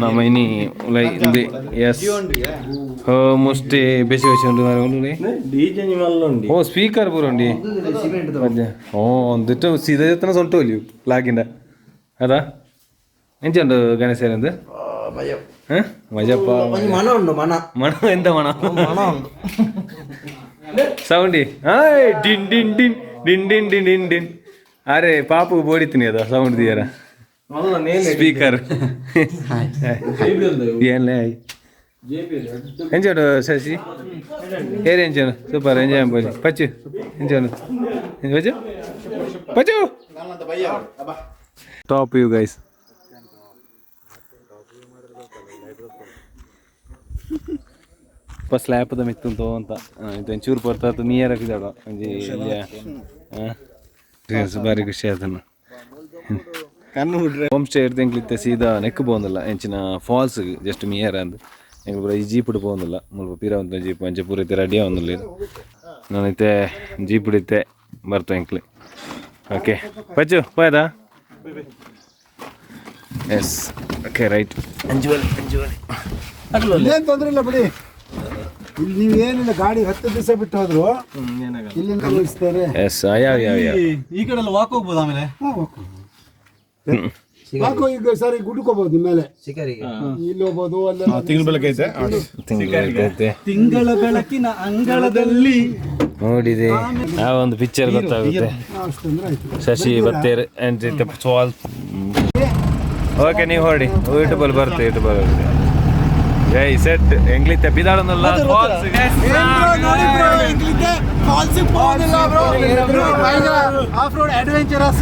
ನಮ್ಮ ಇನಿ ಉಲೈ ಇಂದೆ ಎಸ್ ಮುಸ್ಟಿ ಬೇಸಿ ಬೇಸಿ ಉಂಡು ಮಾರ್ರೆ. ಉಂಡು ಓ ಸ್ಪೀಕರ್ ಪೂರ ಉಂಡಿ. ಓ ಒಂದಿಟ್ಟು ಸೀದಾ ಜೊತೆ ಸೊಂಟು ಒಲಿಯು ಲಾಗಿಂದ ಅದಾ ಎಂಚ ಉಂಡು ಗಣೇಶ ಅಂದು? ಮಜಪ್ಪ. ಮನ ಉಂಡು ಮನ. ಮಣ ಎಂತ ಮಣ? ಮನ ಉಂಡು. ಸೌಂಡಿ ಆಯ್ ಡಿನ್ ಡಿನ್ ಡಿನ್ ಡಿನ್ ಡಿನ್ ಡಿನ್ ಡಿನ್ ಡಿನ್. ಅರೆ ಪಾಪು ಬೋಡಿತೀನಿ ಅದ ಸೌಂಡ್ ದಿಯರ ಸ್ಪೀಕರ್ ಏನ್ಲೇ. ಎಂಚ ಉಂಡು ಶಶಿ ಏರಿ? ಎಂಚ ಉಂಡು? ಸೂಪರ್ ಎಂಜಾಯ್ ಪೋಲಿ ಪಚ್ಚು. ಎಂಚ ಉಂಡು? ಪಚ್ಚು ಪಚ್ಚು ಟಾಪ್ you guys. ಇಪ್ಪ ಸ್ಲ್ಯಾಪ್ದ ಮಿತ್ತುಂತು ಅಂತ ಇದು ಒಂಚೂರು ಪೊರ್ತಾತು ಮೀಯರ ಪಿದಾಡ ಒಂಜಿ ಬಾರಿ ಖುಷಿ ಆತನು. ಹೋಮ್ ಸ್ಟೇ ಇರ್ದು ಎಂಕ್ಲಿತ್ತೆ ಸೀದಾ ನೆಕ್ ಪೋಂದಿಲ್ಲ ಎಂಚಿನ ಫಾಲ್ಸ್ ಜಸ್ಟ್ ಮೀಯರ ಅಂದ್. ಎಂಕ್ಲು ಪೂರ ಈ ಜೀಪುಡು ಪೋಂದಿಲ್ಲ ಮುಲ್ಪ ಪಿರ ಉಂತು ಜೀಪ್ ಅಂಚೆ ಪೂರ ಇತ್ತೆ ರೆಡಿ ಆವೊಂದುಲ್ಲ. ನಾನು ಇತ್ತೆ ಜೀಪುಡು ಇತ್ತೆ ಬರ್ತ ಎಂಕ್ಲೆ. ಓಕೆ ಪಚ್ಚು ಪೋಯದಾ? ಎಸ್ ಓಕೆ ರೈಟ್ ಅಂಜುವಲಿ ಅಂಜುವಲಿ. ಏನು ತೊಂದರೆ ಇಲ್ಲ ಬಿಡಿ. ಇಲ್ಲಿ ನೀವೇನಿಲ್ಲ, ಗಾಡಿ 10 ದಿವಸ ಬಿಟ್ಟು ಹೋದ್ರು ಇಲ್ಲಿಂದ ಮುಗಿಸ್ತಾರೆ. ಎಸ್ ಯಾವ ಯಾವ ಯಾವ ಈ ಕಡೆ ಎಲ್ಲ ವಾಕ್ ಹೋಗ್ಬೋದು ಆಮೇಲೆ. ಯಾಕೋ ಈಗ ಸರಿ ಗುಡ್ಡಕ್ಕೆ ಹೋಗ್ಬೋದು ನಿಮ್ಮ ಮೇಲೆ. ಇಲ್ಲಿ ಹೋಗ್ಬೋದು ಅಲ್ಲೆಲ್ಲ. ತಿಂಗಳ ಬೆಳಕೈತೆ. ತಿಂಗಳು ತಿಂಗಳ ಬೆಳಕಿನ ಅಂಗಳದಲ್ಲಿ ನೋಡಿದೆ ಆ ಒಂದು ಪಿಕ್ಚರ್ ಗೊತ್ತಾಗುತ್ತೆ. ಅಷ್ಟಂದ್ರೆ ಆಯ್ತು. ಶಶಿ ಬತ್ತೇರ್ ಫಾಲ್ಸ್. ಓಕೆ ನೀವು ಹೊರಡಿ, ಯೂಟ್ಯೂಬಲ್ಲಿ ಬರುತ್ತೆ ಯೂಟ್ಯೂಬಲ್ಲಿ ಬರುತ್ತೆ. ಜೈ ಸೆಟ್ ಎಂಗ್ಲಿತ್ತೆ ಬಿದಾಡನಲ್ಲ ಫಾಲ್ಸ್. Off road adventurous.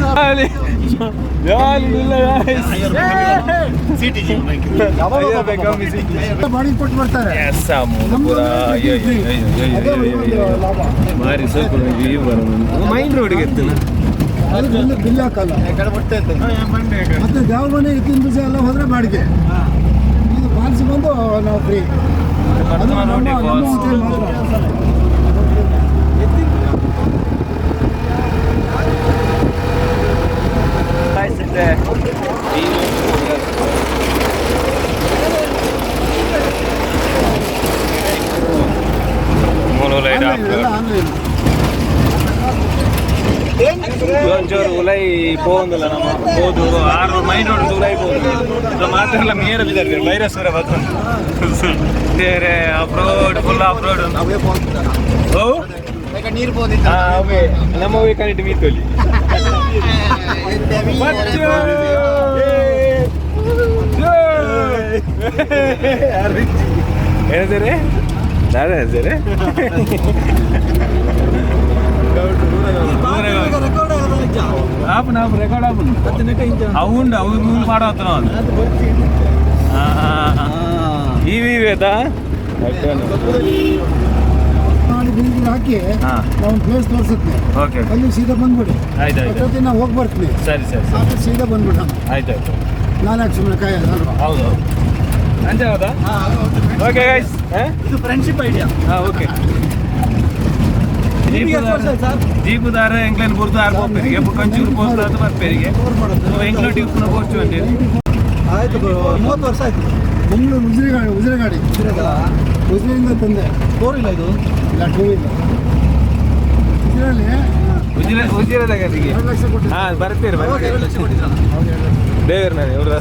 ಬಾಡಿಗೆ ಕೊಟ್ಟು ಬರ್ತಾರೆ. ಅದೇ ಒಂದು ಲಾಭ. ಮಾರಿ ಸ್ವಲ್ಪ ಮೈನ್ ರೋಡಿಗೆ ಎತ್ತನ. ಅದು ಬಿಲ್ ಬಿಲ್ ಹಾಕಲ್ಲ. ಮತ್ತೆ ದೇವ್ರ ಮನೆ ಎತ್ತಿನ ಬೀಜ ಎಲ್ಲ ಹೋದ್ರೆ ಬಾಡಿಗೆ. ಇದು ಫಾಲ್ಸ್ ಬಂದು ನಾವು ಫ್ರೀ. ಅದು ನಮ್ಮ ನಮ್ಮ ಹೋಟೆಲ್ ಮಾತ್ರ. ಮೂರು ಲೈಟ್. ಆನ್ಲೈನ್ ಎಲ್ಲ ಆನ್ಲೈನ್. ಒಂಚೂರು ಉಲೈ ಪೋಂದಿಲ್ಲ ನಮ್ಮ ಪೋದು ಆರು ಮೈನ್ ರೋಡ್ ಉಲೈ ಪೋದು ಮಾತ್ರ ಮೇರ ಬಿದ್ದಾರೆ ವೈರಸ್ ಬರ್ತದೆ ಬೇರೆ off road full off road. ಓ ನೀರು ಬೋದಿತ್ತು. ಅವೇ ನಮ್ಮ ಕನೆಕ್ಟ್ ಮೀತೊಲಿ. ಏನಂತಾರೆ ದಾದ ಸರ್. ಆಪು ನಾವು ರೆಕಾರ್ಡ್ ಆಪು ಅವು ಉಂಡು ಅವು ಮೂರು ಮಾಡೋ. ಇವಿ ಇವೇತಾ? ಮಾಡಿ ಬೀದಿಗೆ ಹಾಕಿ. ನಾವು ಪ್ಲೇಸ್ ತೋರಿಸುತ್ತೆ. ಓಕೆ. ಅಲ್ಲಿ ಸೀದಾ ಬಂದ್ಬಿಡಿ. ಆಯ್ತು ಆಯ್ತು. ಅಷ್ಟೊತ್ತಿಗೆ ನಾವು ಹೋಗಿ ಬರ್ತೀನಿ. ಸರಿ ಸರಿ ಸರಿ. ಆಮೇಲೆ ಸೀದಾ ಬಂದ್ಬಿಡೋಣ. ಆಯ್ತು ಆಯ್ತು. ನಾನು ಯಾಕೆ ಸುಮ್ಮನೆ ಕಾಯೋದು ಅಲ್ವಾ? ಹೌದು, ಅಂಚೆ ಹೌದಾ? Okay guys. ಇದು ಫ್ರೆಂಡ್ಶಿಪ್ ಐಡಿಯಾ. ಹಾಂ ಓಕೆ. ಜೀಪುದಾರ ಎಂಕ್ಲೆನ್ ಬುರ್ದು ಆರ್ ಪೋಪೆರಿಗೆ ಕಂಚೂರು ಪೋಸ್ಟ್ ಅದು ಬರ್ಪೇರಿಗೆ ಎಂಕ್ಲೋಟಿ ಉಪ್ಪುನ ಪೋಸ್ಟ್ ಅಂಟೇರಿ. ಆಯ್ತು, 30 ವರ್ಷ ಆಯ್ತು. ಮಂಗಳೂರು ಉಜಿರೆ ಗಾಡಿ, ಉಜಿರೆ ಗಾಡಿ, ಉಜಿರೆಯಿಂದ ತಂದೆ. ಫೋರ್ ಇಲ್ಲ ಇದು? ಇಲ್ಲ, ಟೂ ಇಲ್ಲ. ಉಜಿರೆಯಲ್ಲಿ. ಉಜಿರೆ ಉಜಿರೆದಾಗರಿಗೆ. 2 ಲಕ್ಷ ಕೊಟ್ಟಿದ್ದು. ಹಾಂ ಬರ್ತೀರಿ. ಅವಾಗ ಬರ್ತೀರಿ. 2 ಲಕ್ಷ ಕೊಟ್ಟಿದ್ರಲ್ಲ? ಹೌದು, 2 ಲಕ್ಷ. ದೇವ್ರ ನಾನು ಇವ್ರ.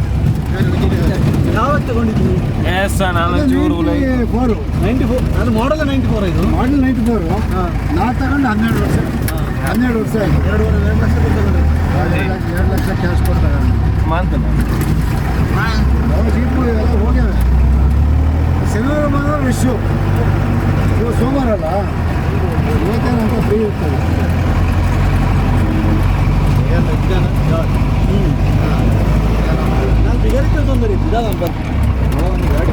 ಯಾವಾಗ ತಗೊಂಡಿದ್ದು? ಎಸ್ ನಾನು ಚೂರು ಉಲೈ. ಫೋರು. 94 ಅದು ಮಾಡಲ್ 94 ಇದು. ಮಾಡಲ್ 94. ನಾ ತಗೊಂಡು 12 ವರ್ಷ, 12 ವರ್ಷ ಆಯ್ತು. ಎರಡೂವರೆ 2 ಲಕ್ಷ ಕೊಟ್ಟು ತಗೊಂಡಿದ್ದು. 2 ಲಕ್ಷ, 2 ಲಕ್ಷ ಕ್ಯಾಶ್ ಕೊಡ್ತಾರೆ. ಮಾಂತನ. ಯಾವ ಜೀಪು ಎಲ್ಲ ಹೋಗ್ಯಾವೆ. ಶನಿವಾರ ಮಾತ್ರ ರಶ್ಶು. ಇವತ್ತು ಸೋಮವಾರ ಅಲ್ಲ, ಇವತ್ತೇನಂತ ಫ್ರೀ ಇರ್ತದೆ. ನಾನು ಬಿಗರಿತ ತೊಂದರೆ ಇತ್ತು ಗಾಡಿ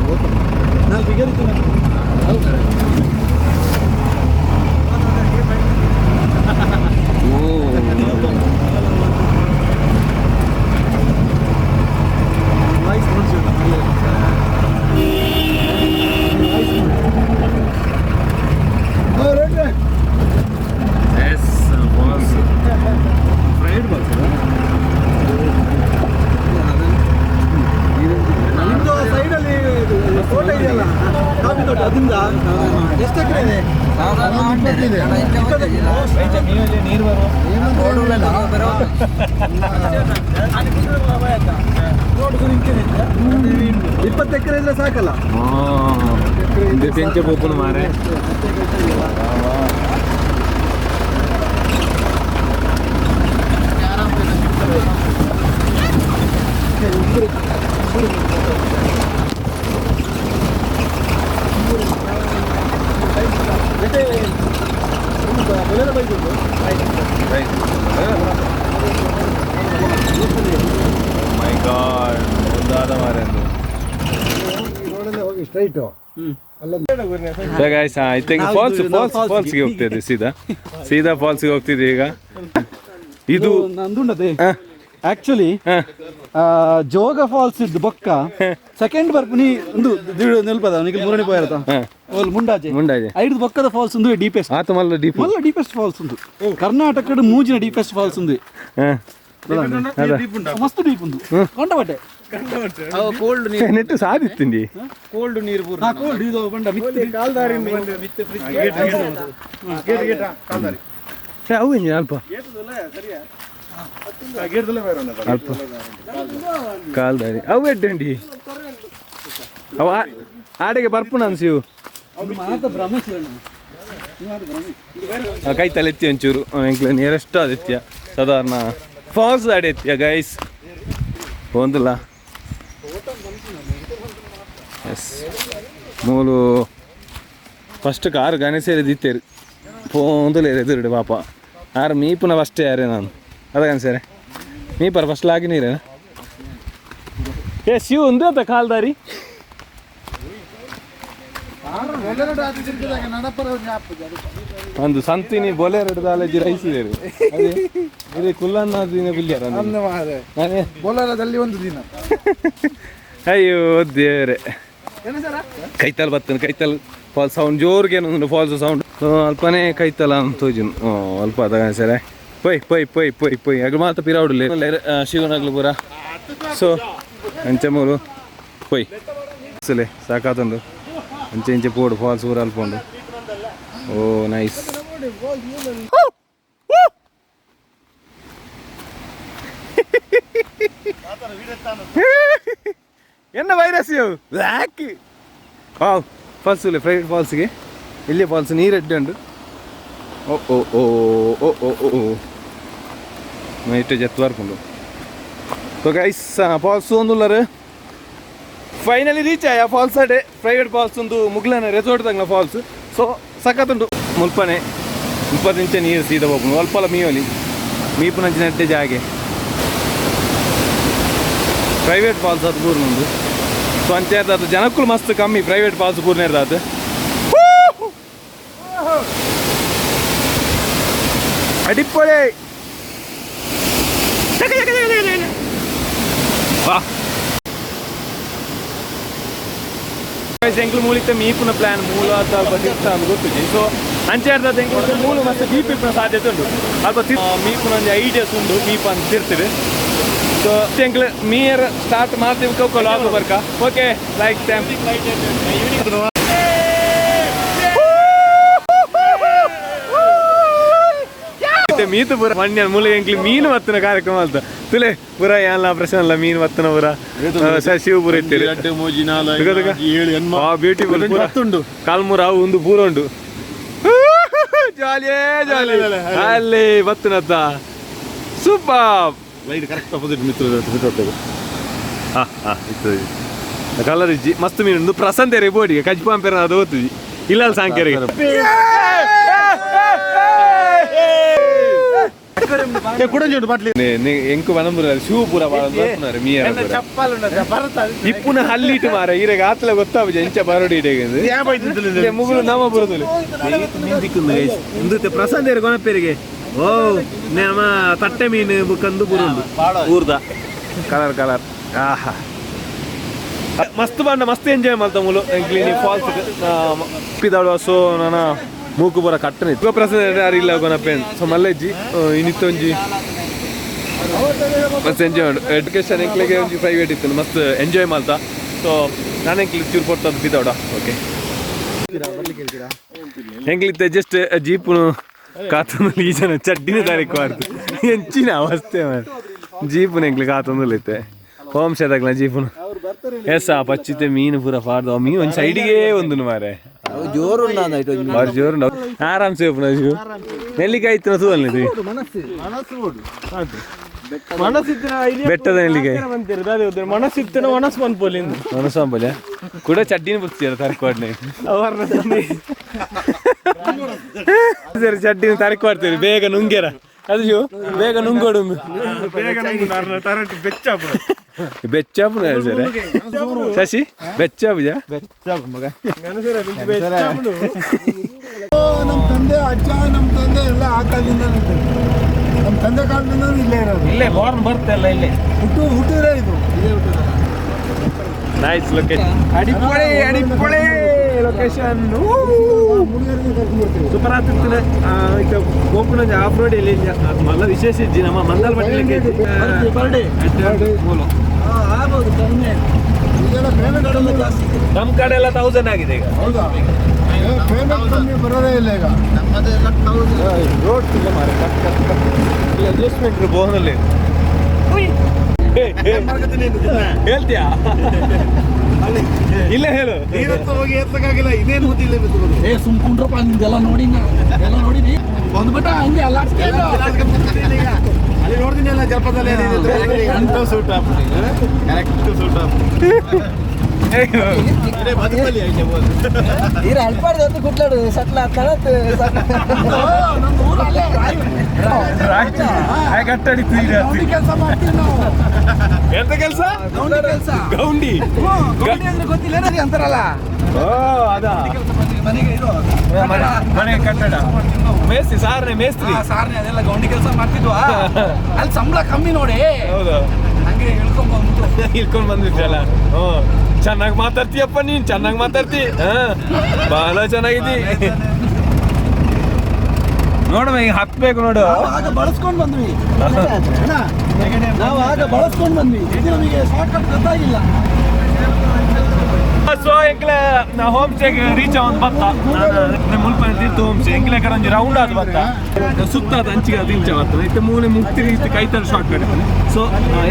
ಹೋಗ್ತದೆ. ನಾನು ಬಿಗರಿತು. ಓ voice right right. S boss fried boss. ಅದರಿಂದ ಎಷ್ಟು ಎಕರೆ ಇದೆ? 20 ಎಕರೆ ಇದ್ರೆ ಸಾಕಲ್ಲ. ತೆಂಚೆ ಪೋಪುನ ಮಾರೆ. My god, ಒಂದಾದ ಮಾರೆ. ಹೋಗಿ straight. So guys, I think falls falls ಫಾಲ್ಸ್ಗೆ ಹೋಗ್ತಿದ್ವಿ, ಸೀದಾ ಸೀದಾ ಫಾಲ್ಸ್ಗೆ ಹೋಗ್ತಿದ್ವಿ ಈಗ. ಇದು ನಂದುಂಡದೆ ಆಕ್ಚುಲಿ ಜೋಗ ಫಾಲ್ಸ್ ಇದ್ದು ಬೊಕ್ಕ ಸೆಕೆಂಡ್ ಬರ್ಪುನಿ ಒಂದು ನಿಲ್ಪದ ನಿಖಿಲ್ ಮೂರನೇ ಪೋಯರ್ತ ಓಲ್ ಮುಂಡಾಜೆ. ಮುಂಡಾಜೆ. ಐದು ಬೊಕ್ಕದ ಫಾಲ್ಸ್ ಒಂದು ಡೀಪೆಸ್ಟ್. ಆತ ಮಲ್ಲ ಡೀಪ್. ಮಲ್ಲ ಡೀಪೆಸ್ಟ್ ಫಾಲ್ಸ್ ಉಂದು ಕರ್ನಾಟಕದ ಮೂಜಿನ ಡೀಪೆಸ್ಟ್ ಫಾಲ್ಸ್ ಉಂದು. ಮಸ್ತ್ ಡೀಪ್ ಉಂದು ಕಂಡಬಟ್ಟೆ. ನೆಟ್ಟು ಸಾಧಿತ್ತಿಂಡಿ. ಕೋಲ್ಡ್ ಇದು ಬಂಡ ಮಿತ್ತೆ. ಅವು ಇಂಜಿನ ಅಲ್ಪ ಅಲ್ಪ ಕಾಲ್ದಾರಿ ಅವು ಎಡ್ಡಂಡಿ ಅವ ಆಡೆಗೆ ಬರ್ಪುಣ ಅನ್ಸಿವು. ಮಾತ ಭ್ರಮೆ ಶಿವಣ್ಣ. ಕೈ ತಲೆ ಎತ್ತಿ ಒಂಚೂರು ಎಂಕ್ಲೆ ನಿಯರೆಸ್ಟ್ ಅದೆತ್ತಿಯ ಸಾಧಾರಣ ಫಾಲ್ಸ್ ಆಡೆ ಎತ್ತಿಯ ಗೈಸ್ ಒಂದಿಲ್ಲ. ಎಸ್ ಮೂಲು ಫಸ್ಟ್ ಕಾರ್ ಗಣೇಶೇರಿ ದಿತ್ತೇರು ಪೋಂದುಲೇರು ಎದುರುಡು ಪಾಪ ಆರು ಮೀಪುನ ಫಸ್ಟ್ ಯಾರೇ ನಾನು ಅದ ಗಣೇಶರೇ ಮೀಪರ ಫಸ್ಟ್ ಲಾಗಿ ನೀರೇನ ಏ ಶಿವ ಉಂದು ಅಂತ ಕಾಲ್ದಾರಿ. ಒಂದು ಸಂತಿನಿ ಬೊಲೆರಡು ದಾಲಜಿ ರೈಸ್ ಇದೆ ಅದೇ ಕುಲ್ಲನ್ನ ದಿನ ಬಿಲ್ಯಾರ. ಬೋಲಾರದಲ್ಲಿ ಒಂದು ದಿನ. ಅಯ್ಯೋ ದೇವ್ರೆ, ಕೈತಲ್ ಬತ್ತನ ಕೈತಲ್ ಫಾಲ್ಸ್ ಸೌಂಡ್ ಜೋರ್ಗೆ ಒಂದು ಫಾಲ್ಸ್ ಸೌಂಡ್ ಅಲ್ಪನೇ ಕೈತಲ ತೋಜುನು ಅಲ್ಪ ಅದ ಸರ ಪೊಯ್ ಪೊಯ್ ಪೊಯ್ ಪೊಯ್ ಪೊಯ್ ಅಗ್ಲು ಮಾತ ಪಿರಾವುಡುಲೆ ಶಿವನಗ್ಲು ಪೂರ. ಸೊ ಅಂಚೆ ಮೂಲು ಪೊಯ್ ಸುಲೆ ಸಾಕಾತುಂಡು ಅಂಚೆ ಇಂಚೆ ಪೋಡು ಫಾಲ್ಸ್ ಪೂರ ಅಲ್ಪ ಉಂಡು. ಓ ನೈಸ್. ಎನ್ನ virus black wow falls ಇಲ್ಲ ಪ್ರೈವೇಟ್ ಫಾಲ್ಸ್ಗೆ ಇಲ್ಲಿ ಫಾಲ್ಸ್ ನೀರು ಎಡ್ಡೆ ಉಂಟು. ಓ ಓ ಓ ಓ ಓ ಓ ಓ ನೈಟ್ ಜತ್ ಬರ್ಪುಂಡು. So guys falls ಒಂದುಲ್ಲರು finally reach ಆಯ ಫಾಲ್ಸ್ ಅಡೆ ಪ್ರೈವೇಟ್ ಫಾಲ್ಸ್ ಒಂದು ಮುಗ್ಲನ ರೆಸಾರ್ಟ್ ತಂಗ್ಲ ಫಾಲ್ಸ್. ಸೊ ಸಖತ್ತುಂಟು ಮುಲ್ಪನೆ ಮುಪ್ಪತ್ತು ನೀರು ಸೀದಾ ಹೋಗ್ಬೋದು ಅಲ್ಪಲ ಮೀಯೊಲಿ ಮೀಪುನಂಚಿನ ನೆಟ್ಟೆ ಜಾಗೆ ಪ್ರೈವೇಟ್ ಫಾಲ್ಸ್ ಅದು ಪೂರ್ಣುಂಡು. ಸೊ ಅಂಚೆ ಅದು ಜನಕ್ಕೂ ಮಸ್ತ್ ಕಮ್ಮಿ ಪ್ರೈವೇಟ್ ಫಾಲ್ಸ್ ಪೂರ್ಣ ಇರ್ದಾತು. ಅಡಿಪ್ಪಳೆ ವಾ ಎಂಕ್ಲು ಮೂಲಿತ ಮೀಪುನ ಪ್ಲಾನ್ ಮೂಲ ಅಲ್ಪ ತಿರ್ತ ಅಂತ ಗೊತ್ತುಜಿ. ಸೊ ಅಂಚೆ ಅರ್ಧ ಎಂಕ್ಲು ಮೂಲು ಮಸ್ತ್ ಡೀಪ್ ಇಪ್ಪುನ ಸಾಧ್ಯತೆ ಉಂಟು ಅಲ್ಪ ಮೀಪುನ ಒಂಜಿ ಐಡಿಯಾಸ್ ಉಂಟು ಮೀಪ ಅಂತ ತಿರ್ತಿರು. ಸೊ ಎಂಕ್ಲು ಮೀಯರ್ ಸ್ಟಾರ್ಟ್ ಮಾಡ್ತೀವಿ ಲಾಗ್ ಬರ್ಕ okay like time. ಮೀತು ಪೂರ ಮಣ್ಣ ಮೂಲ ಎಂಕ್ಲು ಮೀನು ಮತ್ತಿನ ಕಾರ್ಯಕ್ರಮ ಅಂತ ತುಲೆ ಪೂರ ಏನ್ಲ ಪ್ರಶ್ನೆ ಅಲ್ಲ ಮೀನು ಮತ್ತನ ಪೂರ ಶಿವಪುರ ಇತ್ತೀರಿ. ಬ್ಯೂಟಿಫುಲ್ ಕಾಲ್ಮೂರ ಒಂದು ಪೂರ ಉಂಟು ಜಾಲಿಯೇ ಜಾಲಿ ಅಲ್ಲಿ ಬತ್ತನತ್ತ super light correct opposite ಮಿತ್ರ ಹಾ ಹಾ ಇತ್ತು ಕಲರ್ ಇಜ್ಜಿ ಮಸ್ತ್ ಮೀನು ಉಂಡು ಪ್ರಸಂತೇರಿ ಬೋಡಿಗೆ ಕಜ್ಪಾಂಪೇರ ಅದು ಓದ್ತುಜಿ ಇಲ್ಲ ಸಾಂಕೇರಿಗೆ ಎಂಕು ಬನಂಬುರ ಶಿವಪುರ ಮೀಯರ ಇಪ್ಪುನ ಹಲ್ಲಿಟ್ಟು ಮಾರ ಈರೆಗೆ ಆತಲ ಗೊತ್ತಾಪುಜಿ ಎಂಚ ಬರೋಡಿ ಇಡೆಗೆ ಮುಗುಳು ನಮ್ಮ ಬರೋದಿಲ್ಲ ಇಂದುತ್ತೆ ಪ್ರಸಂತೇರಿ ಕೊನಪೇರಿಗೆ ಓ ನಮ್ಮ ತಟ್ಟೆ ಮೀನು ಬುಕ್ಕಂದು ಬುರುಂಡು ಊರ್ದ ಕಲರ್ ಕಲರ್ ಆಹಾ ಮಸ್ತ್ ಬಣ್ಣ ಮಸ್ತ್ ಎಂಜಾಯ್ ಮಾಡ್ತಾ ಮುಲು ಕ್ಲೀನಿ ಫಾಲ್ಸ್ ಪಿದಾಡುವ. ಸೊ ನನ್ನ ಮೂಕು ಬರ ಕಟ್ಟನೆ ಪ್ರಸನ್ನ ಯಾರು ಇಲ್ಲ ಕೊನಪೇನ್. ಸೊ ಮಲ್ಲೆಜ್ಜಿ ಇನ್ನಿತ್ತೊಂಜಿ ಮಸ್ತ್ ಎಂಜಾಯ್ ಮಾಡು ಎಜುಕೇಶನ್ ಎಂಕ್ಲೆಗೆ ಒಂಜಿ ಪ್ರೈವೇಟ್ ಇತ್ತು ಮಸ್ತ್ ಎಂಜಾಯ್ ಮಾಡ್ತಾ. ಸೊ ನಾನು ಎಂಕ್ಲಿ ಚೂರು ಪೊರ್ತದ್ದು ಬಿದ್ದಾಡ ಓಕೆ. ಎಂಕ್ಲಿತ್ತೆ ಜಸ್ಟ್ ಜೀಪುನು ಕಾತೊಂದು ಈ ಜನ ಚಡ್ಡಿನ ತಾರೀಕು ಬಾರ್ದು ಎಂಚಿನ ಅವಸ್ಥೆ ಮಾರ್ರೆ. ಜೀಪುನ ಎಂಕ್ಲಿ ಕಾತೊಂದುಲ್ಲ ಹೋಮ್ ಸ್ಟೇ ಜೀಪುನು. ಎಸ್ ಆ ಪಚ್ಚಿತೆ ಮೀನು ಪೂರ ಪಾಡ್ದು ಮೀನು ಒಂದು ಸೈಡಿಗೆ ಒಂದು ಮಾರೆ. ಜೋರು. ಬಾರಿ ಜೋರು, ಆರಾಮ್ ಸೇಪುನ. ನೆಲ್ಲಿಕಾಯಿ ಇತ್ತು ತೂವಲ್ ಬೆಟ್ಟದ ನೆಲ್ಲಿಕಾಯಿ. ಮನಸ್ಸಿತ್ತಿನ ಮನಸ್ಸು ಮನ್ಪೊಲಿಂದು. ಮನಸ್ಸು ಕೂಡ ಚಡ್ಡಿನ ಪುಸ್ತಿಯಲ್ಲ ತರಕು. ಸರಿ, ಚಡ್ಡಿನ ತರಕು ಮಾಡ್ತೀರಿ ಬೇಗ ನುಂಗೇರ ಅದು ಶಿವ ಬೇಗ ನುಂಗೋಡು. ಬೆಚ್ಚಾಪುನ ಸರ್ ಶಶಿ ಬೆಚ್ಚಾಪುಜ. ನಮ್ಮ ತಂದೆ, ಅಜ್ಜ, ನಮ್ಮ ತಂದೆ ಎಲ್ಲ ಆ ಕಾಲದಿಂದ, ನಮ್ಮ ತಂದೆ ಕಾಲದಿಂದ ಇಲ್ಲೇ ಇರೋದು. ಇಲ್ಲೇ ಬಾರ್ನ್ ಬರ್ತಲ್ಲ ಇಲ್ಲೇ. ಹುಟ್ಟಿದ್ರೆ ಇದು ಇದೇ ಹುಟ್ಟಿದ್ರೆ. ನೈಸ್ ಲೊಕೇಶನ್, ಅಡಿಪೊಳೆ ಅಡಿಪೊಳೆ ಲೊಕೇಶನ್. ಹುಡುಗರಿಗೆ ಕರ್ಕೊಂಡ್ಬರ್ತೀವಿ. ಸೂಪರ್ ಆಗ್ತಿತ್ತು. ಗೋಪುರ ಆಫ್ ರೋಡ್ ಇಲ್ಲಿ ಅದು ಮಲ್ಲ ವಿಶೇಷ ಇಜ್ಜಿ ನಮ್ಮ ಮಂದಲ್. ಪರ್ ಡೇ ಆಗ್ಬೋದು ಕಡಿಮೆ. ಈಗೆಲ್ಲ ಪೇಮೆಂಟ್ ಕಮ್ಮಿ. ಜಾಸ್ತಿ. ನಮ್ಮ ಕಡೆ ಎಲ್ಲ 1000 ಆಗಿದೆ ಈಗ. ಹೌದಾ? ಪೇಮೆಂಟ್ ಕಮ್ಮಿ ಬರೋದೇ ಇಲ್ಲ ಈಗ. ರೋಡ್ ಇಲ್ಲ ಮಾರೆ, ಕಟ್ ಕಟ್ ಕಟ್. ಇಲ್ಲಿ ಅಡ್ಜಸ್ಟ್ಮೆಂಟ್ ಬೋನಲ್ಲಿ ಹೇಳ್ತೀಯಾ? ಇಲ್ಲ, ಹೇಳು. ಹೋಗಿ ಎತ್ತಕ್ಕಾಗಿಲ್ಲ, ಇದೇನು ಗೊತ್ತಿಲ್ಲ. ಏ ಸುಮ್ಕೊಂಡ್ರಪ್ಪ, ನಿಮ್ದೆಲ್ಲ ನೋಡಿ ಎಲ್ಲ ನೋಡಿನಿ, ಬಂದ್ಬಿಟ್ಟ ಹಂಗೆ ಅಲ್ಲಾಡ್ಸ್ತಾ. ಅಲ್ಲಿ ನೋಡ್ತೀನಿ ಅಲ್ಲ ಜಲಪಾತದಲ್ಲಿ. Suit, correct suit. ನೀರು ಅಲ್ಪಾಡ್ದು ಅಂತ ಕುಟ್ಲಾಡು ಸಟ್ಲ ಗೌಂಡಿ ಕೆಲಸ ಮಾಡ್ತೀವಿ ನಾವು. ಎಂತ ಕೆಲಸ? ಗೌಂಡಿ ಕೆಲಸ. ಗೌಂಡಿ. ಗೌಂಡಿ ಅಂದ್ರೆ ಗೊತ್ತಿಲ್ಲ ಏನಾರಿ ಅಂತಾರಲ್ಲ. ಓ ಅದಾ? ಮನೆಗೆ ಇದು. ಮನೆ ಕಟ್ಟಡ ಮೇಸ್ತ್ರಿ, ಸಾರನೆ ಮೇಸ್ತ್ರಿ. ಸಾರ್ನೆ ಅದೆಲ್ಲ ಗೌಂಡಿ ಕೆಲಸ ಮಾಡ್ತಿದ್ವಾ. ಅಲ್ಲಿ ಸಂಬಳ ಕಮ್ಮಿ ನೋಡಿ. ಹೌದು. ಹಂಗೆ ಹೇಳ್ಕೊಂಡ್ ಬಂದ್ಬಿಟ್ಟು. ಇಳ್ಕೊಂಡ್ ಬಂದ್ಬಿಟ್ಟಲ್ಲ. ಹ್ಮ್, ಚೆನ್ನಾಗಿ ಮಾತಾಡ್ತೀಯಪ್ಪ ನೀನ್, ಚೆನ್ನಾಗಿ ಮಾತಾಡ್ತಿ. ಹಾ, ಬಹಳ ಚೆನ್ನಾಗಿದ್ದಿ ನೋಡುವ, ಈಗ ಹತ್ಬೇಕು ನೋಡು. ನಾವು ಆಗ ಬಳಸ್ಕೊಂಡ್ ಬಂದ್ವಿ ಅಣ್ಣ, ನಾವು ಆಗ ಬಳಸ್ಕೊಂಡ್ ಬಂದ್ವಿ. ಇದು ನಮಗೆ ಶಾರ್ಟ್ ಕಟ್ ಗೊತ್ತಾಗಿಲ್ಲ. ಸೊ ಎಂಕ್ಲೆ ನಾ ಹೋಮ್ ಸ್ಟೇಗೆ ರೀಚ್ ಆವೊಂದು ಬತ್ತ. ನಾನು ಮುಲ್ಪ ತೀರ್ಥ ಹೋಮ್ ಸ್ಟೇ ಎಂಕ್ಲೆ ಕಡೆ ಒಂಜಿ ರೌಂಡ್ ಆದ್ ಬತ್ತ, ಸುತ್ತಾದ ಅಂಚಿಗೆ ಅದು ಇಂಚ ಬರ್ತದೆ. ಇತ್ತೆ ಮೂಲೆ ಮುಕ್ತಿ ಇತ್ತು ಕೈತಲ್ ಶಾರ್ಟ್ ಕಟ್. ಸೊ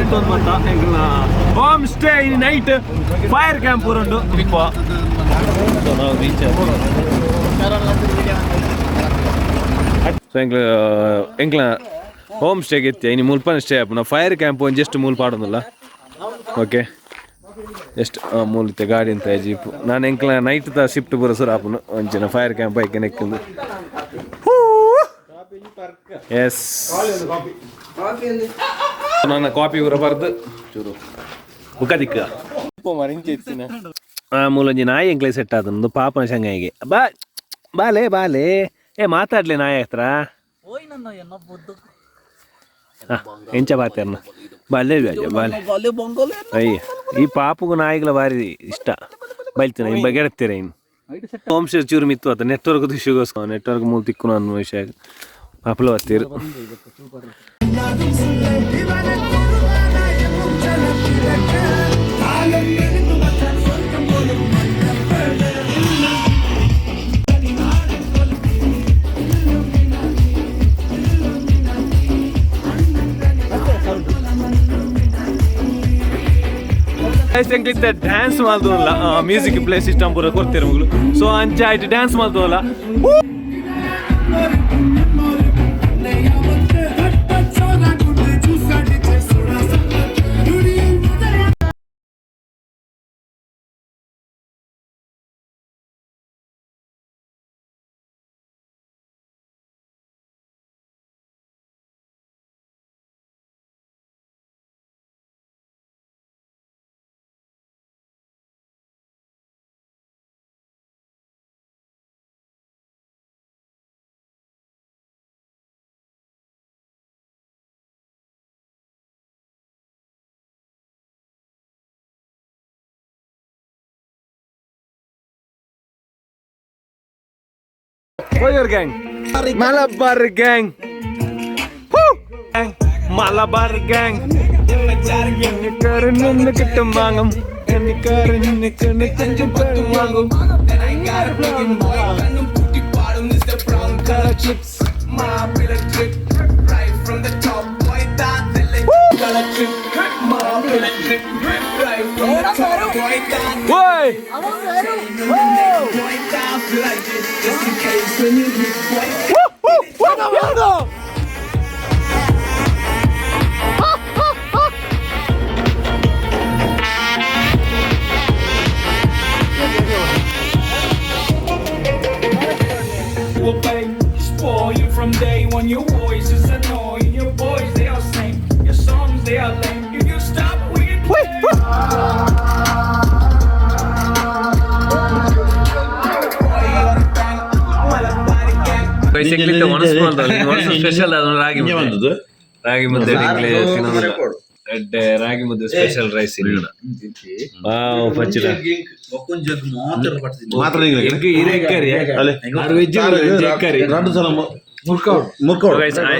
ಎತ್ತೊಂದು ಬತ್ತ ಎಂಕ್ಲ ಹೋಮ್ ಸ್ಟೇ. ಈ ನೈಟ್ ಫೈರ್ ಕ್ಯಾಂಪ್ ಉಂಟು. ಸೊ ನಾವು ರೀಚ್. ಸೊ ಎಂಕ್ಲ ಎಂಕ್ಲ ಹೋಮ್ ಸ್ಟೇಗೆ ಎತ್ತಿ ಇನಿ ಮುಲ್ಪನ ಸ್ಟೇ ಆಪುನ. ಫೈರ್ ಕ್ಯಾಂಪ್ ಒಂದು ಜಸ್ಟ್ ಮೂಲ್ ಪಾಡೊಂದುಲ್ಲ. ಓಕೆ, ಎಷ್ಟು ಮೂಲಿತ್ತೆ ಗಾಡಿ ಅಂತ ಜೀಪ್. ನಾನು ಎಂಕ್ಲ ನೈಟ್ ದ ಶಿಫ್ಟ್ ಪೂರ ಸುರ ಆಪುನು ಒಂಚಿನ ಫೈರ್ ಕ್ಯಾಂಪ್ ಐಕೆ ನೆಕ್ಕಿಂದು. ಎಸ್, ನನ್ನ ಕಾಪಿ ಪೂರ ಬರ್ದು ಚೂರು ಬುಕ್ಕ ದಿಕ್ಕ. ಆ ಮೂಲೊಂಜಿ ನಾಯಿ ಎಂಕ್ಲೆ ಸೆಟ್ ಆತಂದು ಪಾಪನ ಶಂಗಾಯಿಗೆ. ಬಾ ಬಾಲೆ ಬಾಲೆ. ಏ ಮಾತಾಡ್ಲೆ ನಾಯಿ ಹತ್ರ. ಎಂಚ ಬಾತೇರ್ನ ಬಾಲೆ ಬಾಲೆ. ಅಯ್ಯ, ಈ ಪಾಪುಗು ನಾಯಿಗಳ ಬಾರಿ ಇಷ್ಟ. ಬೈಲ್ತೀನ ಇನ್ ಬಗೆಡ್ತೀರ ಇನ್ನು. ಹೋಮ್ ಸ್ಟೇ ಚೂರು ಮಿತ್ತು ಆತ ನೆಟ್ವರ್ಕ್ ಇಶ್ಯೂಗೋಸ್ಕರ ನೆಟ್ವರ್ಕ್ ಮೂಲ ತಿಕ್ಕುನು ಅನ್ನೋ ವಿಷಯ ಪಾಪಲು ಬತ್ತೀರು. ಡ್ಯಾನ್ಸ್ ಮಲ್ತೊಂದುಲ್ಲ. ಮ್ಯೂಸಿಕ್ ಪ್ಲೇ ಸಿಸ್ಟಮ್ ಪೂರ ಕೊಡ್ತೀರ ಮಗಳು. ಸೊ ಅಂಚ ಆಯ್ತು dance ಮಲ್ತೊಂದುಲ್ಲ. Warrior gang. Malabar gang. Woo! Gang. Malabar gang. ಓಯ್. Will pay. Spoil you from day one. Your voice is annoying. Your boys, they are same. Your songs, they are lame. If you stop, we can play. Special ರಾಗಿ ಮುದ್ದೆ. ರಾಗಿ ಮುದ್ದೆ ಎಡ್ಡೆ ರಾಗಿ ಮುದ್ದೆ special rice ಪಚ್ಚಿಡ. Egg ಇದೆ curry. ಆರು veg curry.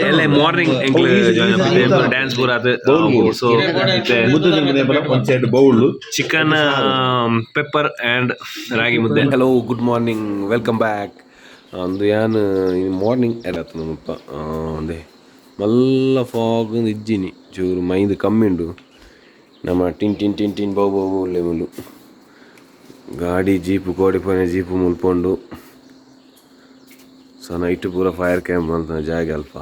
ಎಲ್ಲ morning dance ಪೂರ ಅದು so chicken pepper and ragi mudde. Hello, good morning, welcome back. ಒಂದು ಯಾನ್ ಮಾರ್ನಿಂಗ್ ಎಡತ್ತು ಮುಲ್ಪ ಒಂದೇ ಮಲ್ಲ ಫಾಗ್ ಇಜ್ಜಿನಿ, ಚೂರು ಮೈದು ಕಮ್ಮಿ ಉಂಡು. ನಮ್ಮ tin tin tin tin ಬೌ ಬೌ ಉಲ್ಲೆ ಮುಲ್ಲು ಗಾಡಿ ಜೀಪು ಕೋಡಿಪೋಯಿನ ಜೀಪು ಮುಲ್ಪೊಂಡು. ಸೊ ನೈಟ್ ಪೂರ ಫೈರ್ ಕ್ಯಾಂಪ್ ಅಂತ ಜಾಗ ಅಲ್ಪ.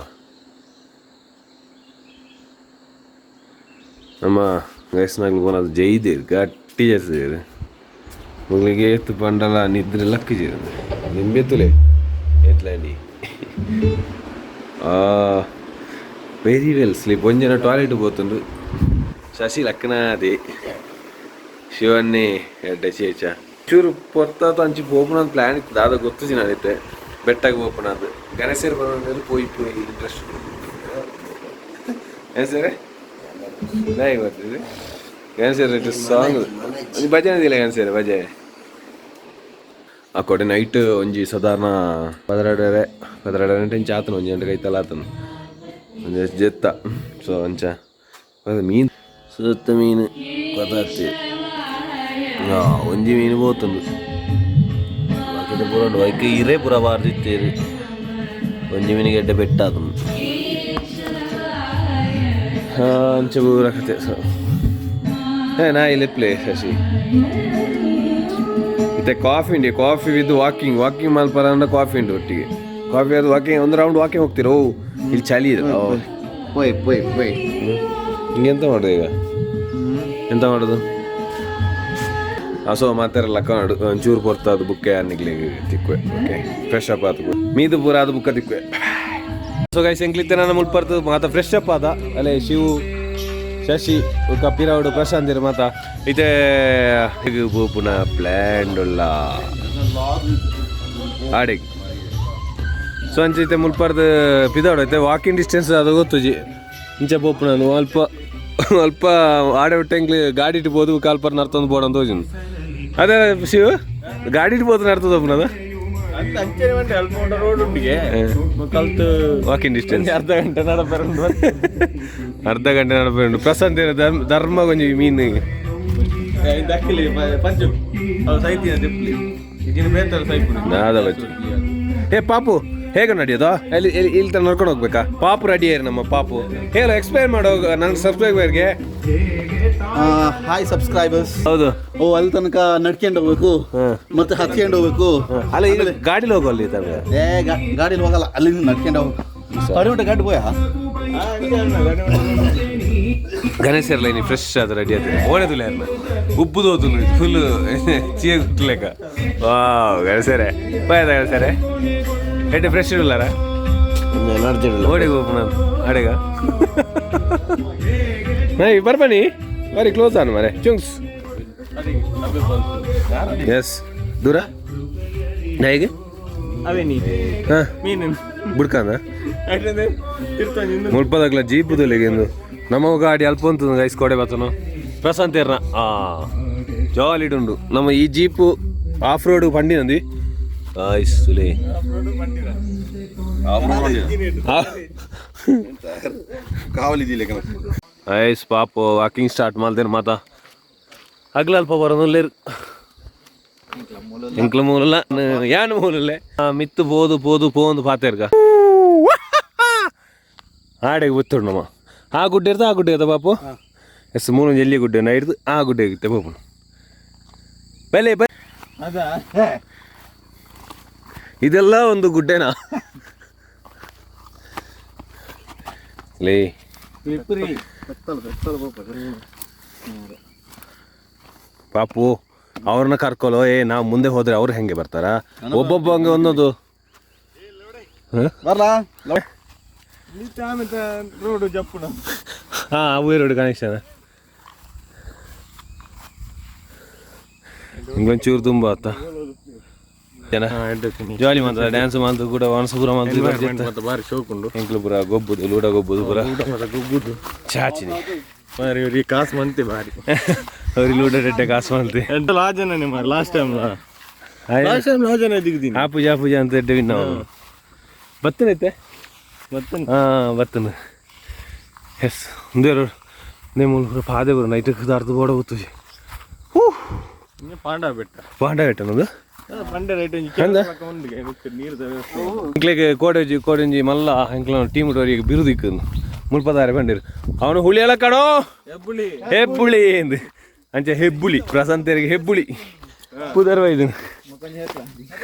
ನಮ್ಮ ಗೈಸ್ನಾಗ್ಲು ಪೋನ ಜೈದೇರು ಗಟ್ಟಿ చేస్తారు. ಮುಗ್ಲಿಗೆ ಏತು ಪಂಡಲ ನಿದ್ರೆ ಲಕ್ಕಿಜೇರು ನಿಂಬೆತ್ತುಲೆ ಎತ್ಲಾಂಡಿ very well sleep. ಒಂಜನ toilet ಪೋತುಂಡು. ಶಶಿ ಲಕ್ಕನಾದೆ ಶಿವನ್ನೇ ಎಡ್ಡೆ ಚೇಚ ಚೂರು ಪೊರ್ತಾತ ಅಂಚಿ ಪೋಪುನ ಪ್ಲಾನ್ ಇತ್ತು ದಾದ ಗೊತ್ತು ನಾನಿತ್ತೆ ಬೆಟ್ಟಗೆ ಪೋಪುನದು ಗಣೇಶರು ಬರೋದು ಪೋಯಿ ಪೋಯಿ ಇಂಟ್ರೆಸ್ಟ್ ಗಣೇಶರೇ ನಾಯಿ ಬರ್ತದೆ. ಗಣೇಶರ ಸಾಂಗ್ ಒಂಜಿ ಭಜನೆ ದಿಲ್ಲ ಗಣೇಶರ ಭಜನೆ. ಆ ಕೊಡೆ ನೈಟ್ ಒಂಜಿ ಸಾಧಾರಣ ಪದರಡರೆ ಪದರಡ ಗಂಟೆ ಇಂಚ ಆತನು ಒಂಜಿ ಗಂಟೆ ಕೈತಲ್ಲ ಆತನು ಒಂಜಿ ಜೆತ್ತ. ಸೊ ಅಂಚ ಮೀನು ಸುತ್ತ ಮೀನು ಗೊತ್ತಾಗ್ತಿ ಒಂಜಿ ಮೀನು ಪೋತುಂಡು ಬಾಕಿದ ಪೂರ ಉಂಡು. ಐಕ್ ಇರೇ ಪೂರ ಬಾರ್ದಿತ್ತೇರು ಒಂಜಿ ಮೀನಿಗೆ ಎಡ್ಡೆ ಬೆಟ್ಟ ಆತನು ಅಂಚ ಪೂರ ಕತೆ. ಸೊ ನಾ ಇಲ್ಲಿ ಪ್ಲೇ ಶಶಿ ಇತ್ತೆ ಕಾಫಿ ಉಂಡಿ coffee with walking walking ಮಲ್ಪರ coffee ಉಂಟು ಒಟ್ಟಿಗೆ ಕಾಫಿ ಅದು ವಾಕಿಂಗ್ ಒಂದು ರೌಂಡ್ ವಾಕಿಂಗ್ ಹೋಗ್ತೀರಾ. ಓ ಇಲ್ಲಿ ಚಳಿ ಇದೆ. ಓ ಪೋಯ್ ಪೋಯ್ ಪೋಯ್. ಹಿಂಗೆ ಎಂತ ಮಾಡೋದು ಈಗ? ಎಂತ ಮಾಡೋದು? ಸೊ ಮಾತಾರಲ್ಲ ಕನ್ನಡ ಒಂಚೂರು ಪೊರ್ತ ಅದು ಬುಕ್ಕೆ ಅನ್ನಿಗ್ಲಿಗೆ ತಿಕ್ಕುವೆ. Okay, fresh up ಆತು ಮೀದು ಪೂರ ಅದು ಬುಕ್ಕ ತಿಕ್ಕುವೆ. ಸೊ ಗೈಸ್ ಎಂಕ್ಲಿತ್ತೆ ನಾನು ಮುಲ್ಪರ್ತು ಮಾತ ಫ್ರೆಶ್ ಅಪ್ ಆದ ಅಲ್ಲೇ ಶಿವು ಶಶಿ ಉಕ್ಕ ಪಿರವಡು ಪ್ರಶಾಂತ್ ಇರು ಮಾತ ಇತ್ತೆ ಪೋಪುನ ಪ್ಲ್ಯಾನ್ ಉಲ್ಲ ಆಡಿಗೆ. ಸೊ ಅಂಚ ಇತ್ತೆ ಮುಲ್ಪರ್ದು ಪಿದಾಡು ಇತ್ತೆ ವಾಕಿಂಗ್ ಡಿಸ್ಟೆನ್ಸ್ ಅದು ಗೊತ್ತುಜಿ ಇಂಚ ಪೋಪುನ ಅಲ್ಪ ಅಲ್ಪ ಆಡೆ ಬಿಟ್ಟೆಂಗ್ಲಿ ಗಾಡಿ ಇಟ್ಟು ಬೋದು ಕಾಲ್ಪರ್ ನರ್ತೊಂದು ಬೋಡ ಅಂತ ಹೋಜಿನ. ಅದೇ ಶಿವ ಗಾಡಿ ಇಟ್ಟು ಬೋದು ನರ್ತದ ಒಬ್ಬನದ ರೋಡ್ ಉಂಡಿಗೆ ಕಲ್ತು ವಾಕಿಂಗ್ ಡಿಸ್ಟೆನ್ಸ್. ಅರ್ಧ ಗಂಟೆ ನಡಪೆರಂಡು. ಅರ್ಧ ಗಂಟೆ ನಡಪೆರಂಡು. ಪ್ರಶಾಂತ್ ಏನ ಧರ್ಮ ಕೊಂಚ ಮೀನು ದಕ್ಕಿಲಿ ಪಂಚು ಅವು ಸೈತಿನ ತಿಪ್ಪಲಿ ಈಗಿನ ಬೇತಲ್ಲ ಸೈಪುನಿ. ನಾದ ಬಚ್ಚು. ಏ ಪಾಪು ಹೇಗೆ ನಡೆಯೋದು? ಎಲ್ಲಿ ಎಲ್ಲಿ ಇಲ್ಲಿ ತನಕ ನಡ್ಕೊಂಡು ಹೋಗ್ಬೇಕಾ? ಪಾಪು ರೆಡಿ ಆಯ್ರಿ ನಮ್ಮ ಪಾಪು ಹೇಳು ಎಕ್ಸ್ಪ್ಲೈನ್ ಮಾಡೋ ನನ್ನ ಸಬ್ಸ್ಕ್ರೈಬರ್ಗೆ. Hi subscribers. ಹೌದು. ಓ ಅಲ್ಲಿ ತನಕ ನಡ್ಕೊಂಡು ಹೋಗ್ಬೇಕು ಮತ್ತೆ ಹತ್ಕೊಂಡು ಹೋಗ್ಬೇಕು. ಅಲ್ಲ ಈಗ ಗಾಡಿಲಿ ಹೋಗೋ ಅಲ್ಲಿ ತನಕ? ಏ ಗಾಡಿಲಿ ಹೋಗಲ್ಲ, ಅಲ್ಲಿಂದ ನಡ್ಕೊಂಡು ಹೋಗ್ಬೇಕು. ಗಾಡಿ ಉಂಟು ಗಾಡಿ ಪೋಯಾ. ಗಣೇಶ್ ಇರಲ್ಲ ನೀ ಫ್ರೆಶ್ ಆದ ರೆಡಿ ಆಗ್ತದೆ ಓಡೋದಿಲ್ಲ ಯಾರನ್ನ ಉಬ್ಬುದು ಹೋದು ಫುಲ್ ಚೀಯ ಗುಟ್ಟಲೇಕ. ವಾವ್ ಗಣೇಶರೇ ಬಾಯ್ ಗಣೇಶರೇ ಎಡ್ಡೆ ಫ್ರೆಶ್ ಇರಲ್ಲಾರ ಓಡಿ ಹೋಗು ನಾನು ಅಡೆಗ ನೈ ಬರ್ಬನಿ ಬಾರಿ ಕ್ಲೋಸ್ ಆನು ಮರೆ ಚುಂಗ್ಸ್ ಎಸ್ ದೂರ ಹೇಗೆ ಅವೇ ನೀ ಹಾಂ ಮೀನು ಬುಡ್ಕಂದ ತಿರ್ತೊಂದು ಮುಲ್ಪದಾಗ್ಲ ಜೀಪುದಲ್ಲಿಗೆಂದು ನಮ್ಮ ಗಾಡಿ ಅಲ್ಪ ಉಂಟು ಗೈಸ್ ಕೊಡೆ ಬತ್ತನು ಪ್ರಶಾಂತ್ ಇರ್ನ ಆ ಜಾಲಿ ಉಂಡು ನಮ್ಮ ಈ jeep off road ಪಂಡಿನಂದಿ ice ಸುಲೆ ಕಾವಲಿದ್ದಿಲ್ಲ. Ice ಪಾಪ ವಾಕಿಂಗ್ ಸ್ಟಾರ್ಟ್ ಮಾಡ್ತೇನೆ ಮಾತಾ. ಅಗ್ಲಲ್ಪ ಬರೋದು ಎಂಕ್ಲ ಮೂಲಲ್ಲ ಯಾನ್ ಮೂಲಲ್ಲೇ ಮಿತ್ತು ಪೋದು ಪೋದು ಪೋಂದು ಪಾತೇರ್ಗ ಆಡೆಗೆ ಬತ್ತುಡು ನಮ್ಮ ಆ ಗುಡ್ಡೆ ಇರ್ತ ಆ ಗುಡ್ಡೆ ಇರ್ತ ಪಾಪು ಎಸ್ ಮೂರು ಎಲ್ಲಿ ಗುಡ್ಡೆ ನಾ ಹಿಡ್ದು ಆ ಗುಡ್ಡೆ ಇರುತ್ತೆ ಪಾಪು ಬೆಲೆ ಬೆ ಇದೆಲ್ಲ ಒಂದು ಗುಡ್ಡೆನಾ ಲೇ ಪಾಪು ಅವ್ರನ್ನ ಕರ್ಕೊಲೋ ಏ ನಾವು ಮುಂದೆ ಹೋದ್ರೆ ಅವ್ರು ಹೆಂಗೆ ಬರ್ತಾರ ಒಬ್ಬೊಬ್ಬ ಹಂಗೆ ಒಂದೊಂದು ಬರ್ಲಾ ರೋಡ್ ಜಪ್ಪುನ ಹಾಂ ಅವು ರೋಡ್ ಕನೆಕ್ಷನ್ ಹಿಂಗೊಂಚೂರು ತುಂಬ ಆತ ಜನ ಜಾಲಿ ಮಾತ್ರ ಡ್ಯಾನ್ಸ್ ಮಾಡ್ತು ಕೂಡ ವನಸ ಪೂರ ಮಾಡ್ತು ಬಾರಿ ಶೋಕ್ ಉಂಡು ಎಂಕ್ಲು ಪೂರ ಗೊಬ್ಬುದು ಲೂಡ ಗೊಬ್ಬುದು ಪೂರ ಗೊಬ್ಬುದು ಚಾಚಿನಿ ಮಾರಿ ಇವ್ರಿಗೆ ಕಾಸು ಮಂತೆ ಬಾರಿ ಅವ್ರಿಗೆ ಲೂಡ ರೆಡ್ಡೆ ಕಾಸು ಮಾಡ್ತಿ ಎಂತ ಲಾಜನನೆ ಮಾರಿ last time last time ಲಾಜನ ದಿಗ್ದಿನಿ ಆ ಪೂಜಾ ಪೂಜಾ ಅಂತ ಎಡ್ಡೆ ನಾವು ಬತ್ತನೈತೆ ಮತ್ತೆ ಹಾಂ ಬತ್ತನ ಎಸ್ ಒಂದೇ ರೋಡ್ ನೇ ಮೂಲ ಪೂರ ಪಾದೆ ಬರೋ ನೈಟ್ ದಾರ್ದು ಬೋಡ ಗೊತ್ತು ಪಾಂಡ ಬೆಟ್ಟ ಪಾಂಡ ಬೆಟ್ಟ ನಮ್ದು ಪಂಡೆ ರೈಟ್ ಅಂದ? ನೀರು ವ್ಯವಸ್ಥೆ ಎಂಕ್ಲೆಗ್ ಕೋಡೇಜಿ ಕೋಡಂಜಿ ಮಲ್ಲ ಎಂಕ್ಲ ಟೀಮ್ ಅವರಿಗೆ ಬಿರುದಿಕ್ಕು ಮುಲ್ಪದಾರೆ ಬಂಡಿರು ಅವನು ಹುಳಿಯಲ್ಲ ಕಣೋ ಹೆಬ್ಬುಳಿ ಹೆಬ್ಬುಳಿ ಎಂದು ಅಂಚೆ ಹೆಬ್ಬುಳಿ ಪ್ರಶಾಂತರಿಗೆ ಹೆಬ್ಬುಳಿ ಪುದರ್ವ ಇದನ್ನು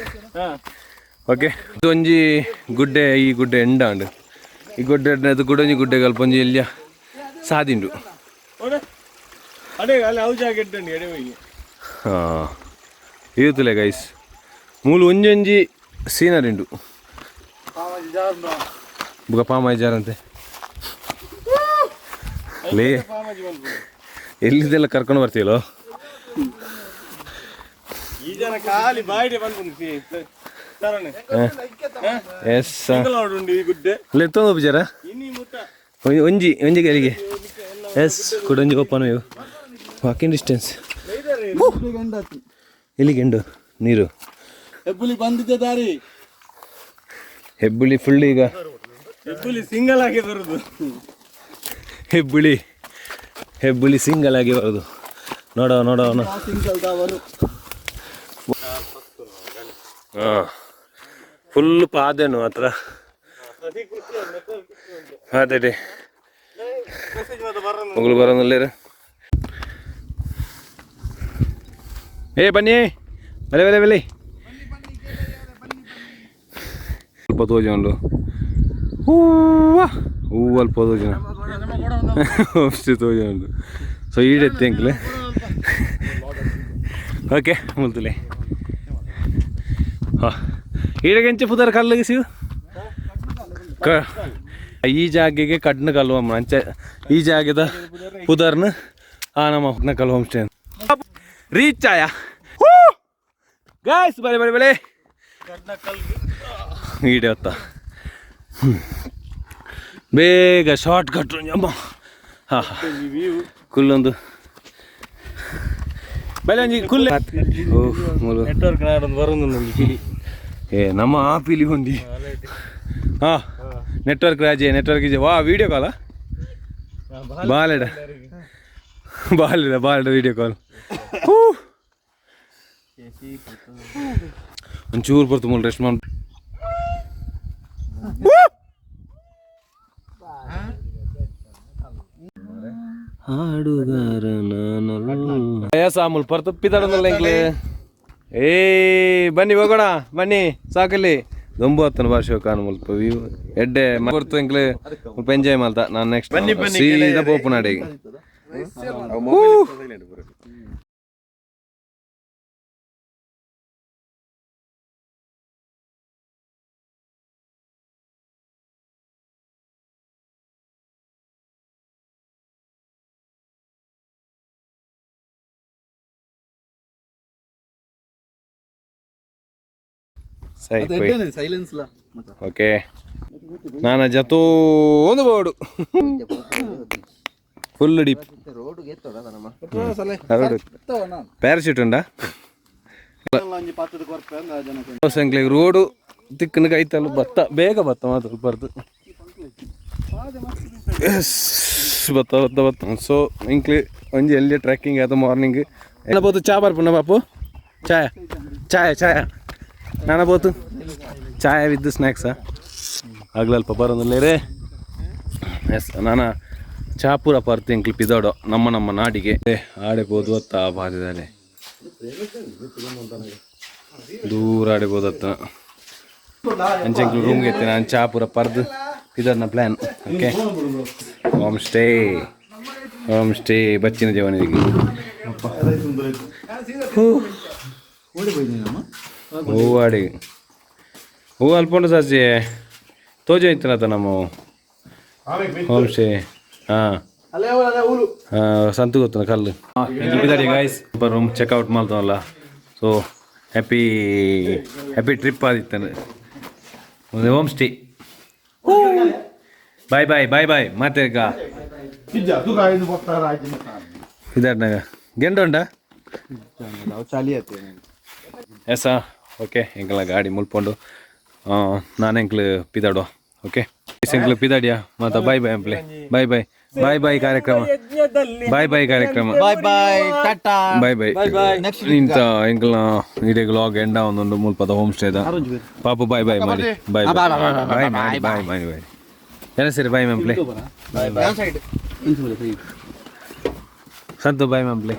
ಓಕೆ ಒಂಜಿ ಗುಡ್ಡೆ ಈ ಗುಡ್ಡೆ ಎಂಡಾಂಡ್ ಈ ಗುಡ್ಡೆ ಅದು ಗುಡೊಂಜಿ ಗುಡ್ಡೆ ಒಂಜಿ ಎಲ್ಲಿಯ ಸಾದಿಂಡು ಅದೇ ಅಲ್ಲಿ ಅವು ಜಾಗ ಇಟ್ಟಂడి ಎಡೆ ಹೋಗಿ ಹಾಂ ಇರುತ್ತಲೆ ಗೈಸ್ ಮೂಲು ಒಂಜೊಂಜಿ ಸೀನರಿ ಉಂಡು ಬುಗ ಪಾಮಾಯಿ ಜಾರಂತೆ ಲೇ ಎಲ್ಲಿದ್ದೆಲ್ಲ ಕರ್ಕೊಂಡು ಬರ್ತೀಯಲ್ಲೋ ಈ ಜನ ಖಾಲಿ ಬಾಯಿಡೆ ಬಂದ್ಕೊಂಡು ಸರಣೆ ಎಸ್ ಉಂಡು ಈ ಗುಡ್ಡೆ ಲೆತ್ತೊಂದು ಉಪಚಾರ ಇನ್ನಿ ಮುಟ್ಟ ಒಂಜಿ ಒಂಜಿ ಗಲಿಗೆ ಎಸ್ ಕುಡೊಂಜಿ ಓಪನ್ ಇವು ವಾಕಿಂಗ್ ಡಿಸ್ಟೆನ್ಸ್ ಎಲ್ಲಿಗೆ ಎಂಡು ನೀರು ಹೆಬ್ಬುಲಿ ಬಂದಿದ್ದೆ ದಾರಿ ಹೆಬ್ಬುಳಿ ಫುಲ್ ಈಗ ಹೆಬ್ಬುಲಿ ಸಿಂಗಲ್ ಆಗಿ ಬರುದು ಹೆಬ್ಬುಳಿ ಹೆಬ್ಬುಳಿ ಸಿಂಗಲ್ ಆಗಿ ಬರೋದು ನೋಡೋ ನೋಡೋ ಸಿಂಗಲ್ ದಾವರು ಹಾಂ ಫುಲ್ ಪಾದೆನು ಮಾತ್ರ ಅದೇ ಮಗಳು ಬರೋನಲ್ಲೇರು ಏ ಬನ್ನಿ ಬಲೆ ಬಲೆ ಬಲೆ ಸ್ವಲ್ಪ ತೋಜ ಉಂಡು ಹೂವ ಹೂವು ಅಲ್ಪ ತೋಜನ ಅಷ್ಟು ತೋಜ ಉಂಡು ಸೊ ಈಡೆತ್ತಿ ಅಂಕ್ಲೆ ಓಕೆ ಮುಲ್ತಲೆ ಹಾಂ ಈಡಗೆಂಚ ಪುದರ್ ಕಲ್ಲಿಗೆ ಸಿಗು ಕ ಈ ಜಾಗೆಗೆ ಕಡ್ನ ಕಲ್ಲು ಅಮ್ಮ ಅಂಚೆ ಈ ಜಾಗದ ಪುದರ್ನ ಆ ನಮ್ಮ ಕಲ್ಲು home stay reach ಆಯ ಗಾಯ್ಸ್ ಬಲೆ ಬಲೆ ಬಲೆ ಈಡೆ ಹೊತ್ತ ಬೇಗ ಶಾರ್ಟ್ ಕಟ್ ಅಮ್ಮ ಹಾಂ ಹಾಂ ಕುಲ್ಲೊಂದು ಬಲೆ ಒಂಜಿ ಕುಲ್ಲೆ ಓ ಮೂಲು ನೆಟ್ವರ್ಕ್ ನಾಡೊಂದು ಬರೋದು ನಮ್ಗೆ ಪಿಲಿ ಏ ನಮ್ಮ ಆ ಪಿಲಿ ಹೊಂದಿ ಹಾಂ ನೆಟ್ವರ್ಕ್ ರಾಜೆ ನೆಟ್ವರ್ಕ್ ಇದೆ ವಾ ವೀಡಿಯೋ ಕಾಲ ಬಾಲೆಡ ಬಾಲೆಡ ಬಾಲೆಡ ವೀಡಿಯೋ ಕಾಲ್ ಒಂಚೂರು ಬರ್ತು ಮೂಲ ರೆಸ್ಟ್ ಮಾಡಿ ಹಾಡುಗಾರ ಸಾಮುಲ್ ಪರ್ತಪ್ಪಿದಾಡಲ್ಲ ಎಂಕ್ಲೆ ಏ ಬನ್ನಿ ಹೋಗೋಣ ಬನ್ನಿ ಸಾಕಲ್ಲಿ ದೊಂಬು ಹತ್ತನ ಭಾಷೆ ಕಾನು ಮುಲ್ಪ ವ್ಯೂ ಎಡ್ಡೆ ಬರ್ತು ಎಂಕ್ಲೆ ಮುಲ್ಪ ಎಂಜಾಯ್ ಮಾಡ್ತಾ ನಾನು ನೆಕ್ಸ್ಟ್ ಸೀದಾ ಪೋಪು ನಾಡಿಗೆ ಸರಿ ಸೈಲೆನ್ಸ್ ಲಾ ಓಕೆ ನಾನು ಜತೋಂದು board full deep parachute ಉಂಡಾ ಎಂಕ್ಲೆಗ್ ರೋಡು ತಿಕ್ಕನ ಕೈತಲ್ಲ ಭತ್ತ ಬೇಗ ಭತ್ತ ಮಾತ್ರ ಬರ್ದು ಎಸ್ ಭತ್ತ ಭತ್ತ ಭತ್ತ ಸೊ ಎಂಕ್ಲೆ ಒಂಜಿ ಎಲ್ಲಿ ಟ್ರೆಕ್ಕಿಂಗ್ ಆಯ್ತು ಮಾರ್ನಿಂಗ್ ಏನ ಪೋತು ಚಾ ಬರ್ಪುನ ಪಾಪು? ಚಾಯ ಚಾಯ ಚಾಯ ನಾನ ಪೋತು ಚಾಯ ವಿತ್ ಸ್ನ್ಯಾಕ್ಸಾ? ಆಗ್ಲಲ್ಪ ಬರೋದಿಲ್ಲ. ಎಸ್, ನಾನ ಚಾಪುರ ಪರ್ತಿ ಎಂಕ್ಲು ಪಿದಾಡೋ ನಮ್ಮ ನಮ್ಮ ನಾಡಿಗೆ. ಆಡೆ ಪೋದು ಅತ್ತ ಬಾರಿದಾಲೆ ದೂರ ಆಡೆ ಬೋದತ್ತ. ಅಂಚೆ ಎಂಕ್ಲು ರೂಮ್ಗೆ ಎತ್ತೆ ನಾನು ಚಾಪುರ ಪರ್ದು ಪಿದಾಡ್ನ plan. Okay, Home stay, home stay ಬಚ್ಚಿನ ಜೀವನಿಗೆ. ಹೂವಾಡಿ ಹೂ ಅಲ್ಪೊಂಡು ಸಾಸಿ ತೋಜ ಇತ್ತನತ ನಮ್ಮ ಹೋಮ್ ಸ್ಟೇ. ಹಾಂ ಸಂತು ಗೊತ್ತನ ಕಲ್ಲು ಗೈಸ್. Room checkout ಮಾಡ್ತಾವಲ್ಲ. ಸೊ ಹ್ಯಾಪಿ ಹ್ಯಾಪಿ ಟ್ರಿಪ್ ಆದಿತ್ತಾನೆ ಒಂದು home stay. Bye bye bye bye. ಮತ್ತೆ ಇದಾಡ್ನಾಗ ಗೆಂಡ ಉಂಡಾ? ಚಾಲಿ ಆಯ್ತು. S, okay. ಎಂಕಲ್ನ ಗಾಡಿ ಮುಲ್ಪೊಂಡು ನಾನು ಎಂಕ್ಲು ಪಿದಾಡುವ. ಓಕೆ, ಎಂಕ್ಲು ಪಿದಾಡಿಯಾ ಮತ್ತೆ. ಬಾಯ್ ಬಾಯ್ ಅಂಪ್ಲೆ, ಬಾಯ್ ಬಾಯ್ ಬಾಯ್ ಬಾಯ್ ಕಾರ್ಯಕ್ರಮ, ಬಾಯ್ ಬಾಯ್ ಕಾರ್ಯಕ್ರಮ. Bye bye, tata. Bye bye. ಇಂತ ಎಂಕಲ್ನ ಇಡೀ ವ್ಲಾಗ್ ಎಂಡ ಒಂದೊಂದು ಮುಲ್ಪದ ಹೋಮ್ ಸ್ಟೇದ. ಪಾಪು, ಬಾಯ್ ಬಾಯ್ ಮಾಡಿ, ಬಾಯ್ ಬಾಯ್ ಮಾಡಿ, ಬಾಯ್ ಬಾಯ್ ಬಾಯ್. ಎಲ್ಲ ಸರಿ, ಬಾಯ್ ಮ್ಯಾಂಪ್ಲೆ. ಸಂತು, ಬಾಯ್ ಮ್ಯಾಂಪ್ಲೆ.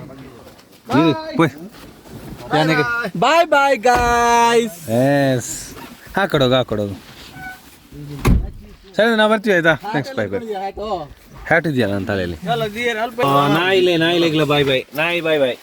Bye bye guys. ಎಸ್, ಹಾಕೊಡೋಗು ಹಾಕೊಡೋಗು. ಸರಿ, ನಾವು ಬರ್ತೀವಿ ಆಯ್ತಾ? Thanks, boy boy. ಹ್ಯಾಟ್ ಇದೆಯಲ್ಲ ನನ್ನ ತಲೆಯಲ್ಲಿ? ನಾಯಿಲೆ ನಾಯಿಲೆಗ್ಲ ಬಾಯ್ ಬಾಯ್, ನಾಯಿ ಬಾಯ್ ಬಾಯ್.